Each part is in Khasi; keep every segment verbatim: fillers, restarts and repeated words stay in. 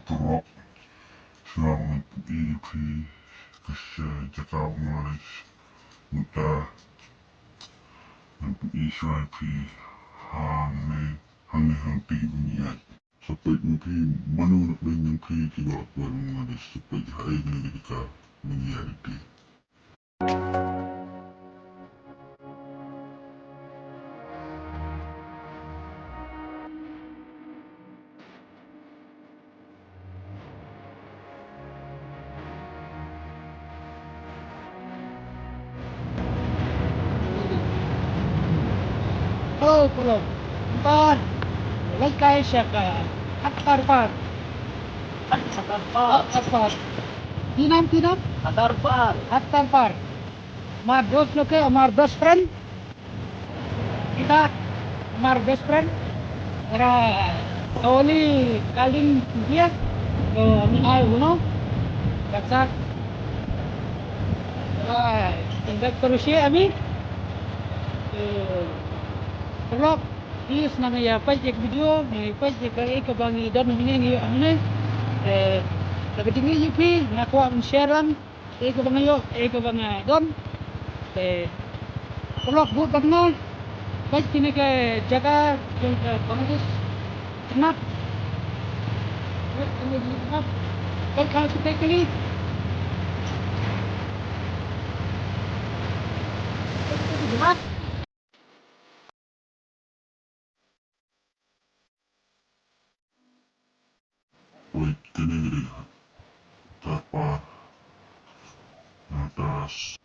Paralok, sngewbha ngan pyni ïa phi ka jaka Bangladesh. Mynta ngan pyni shuwa ïa phi hangne, hangne hangtei ban ïaid. Sa peit ma phi mano na pdeng jong phi kiba la poi Bangladesh, sa peit ha ine i jaka ban ïaid ïa phi. Oh, paralok. Par. Leit kai sha ka Hattar Par. Hattar Par. Hattar Par. Ki nam, ki nam? Hattar Par. Hattar Par. Mar dost lok hai, hamare best friend. Kita, hamare best friend. Era Oli Kaling dia. To ami ai uno. Kata. Ai, invite krushi ami. Eh, paralok, please nang ïa peit ïa ka video, nang ïa peit ïa kaei kaba ngi don hangne, ngi ïoh hangne. Eh, lada jingim ïa phi, nga kwah ban share lang. Ïa kaba nga ïoh, ïa kaba nga don. Te paralok bud bad nga. Peit kine ki jaka jong ka Bangladesh. Tengah. Peit kine ki tengah. Peit ka kita kali. Peit kine ki tengah. Wait, kine ki dei Hattar Par, Natas.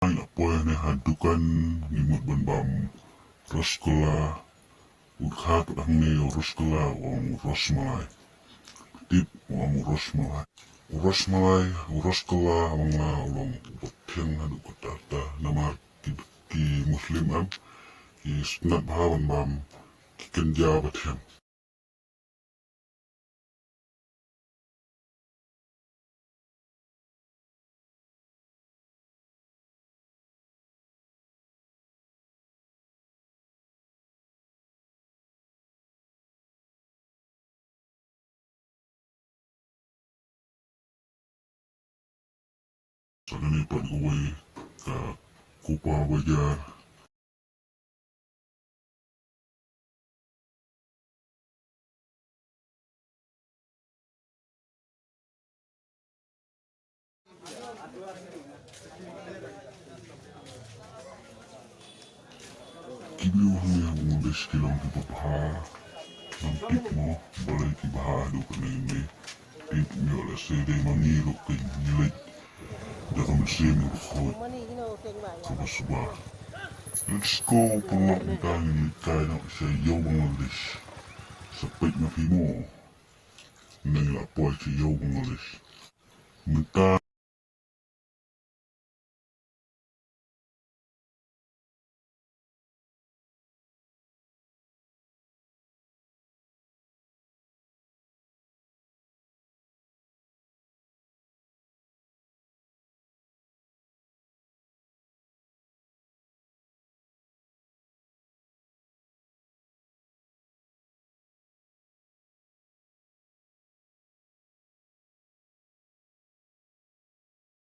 Nga la poi hangne ha dukan, ngi mut ban bam rasgulla. U dkhar pat hangne u rasgulla, u ong u rasmalai. Tip, u ong u rasmalai. U rasmalai, u rasgulla, u ong la, u long u baphiang haduh katta katta, namar ki, ki Muslim em, ki sngewtynnat bha ban bam ki kynja ba thiang. Sa kane pat kawei ka Kupa Bajar. Ki briew hangne ha Bangladesh ki long kiba bha, ngam tip mo balei ki bha haduh kane kane. Tip ïoh lehse dei ma ngi ruh ki ngi leit da ka mynsiem kaba khuid, kaba suba. Let's go, paralok, mynta ngin leit kai noh sha ïew Bangladesh. Sa peit ma phi mo. Ngi la poi sha ïew Bangladesh. Mynta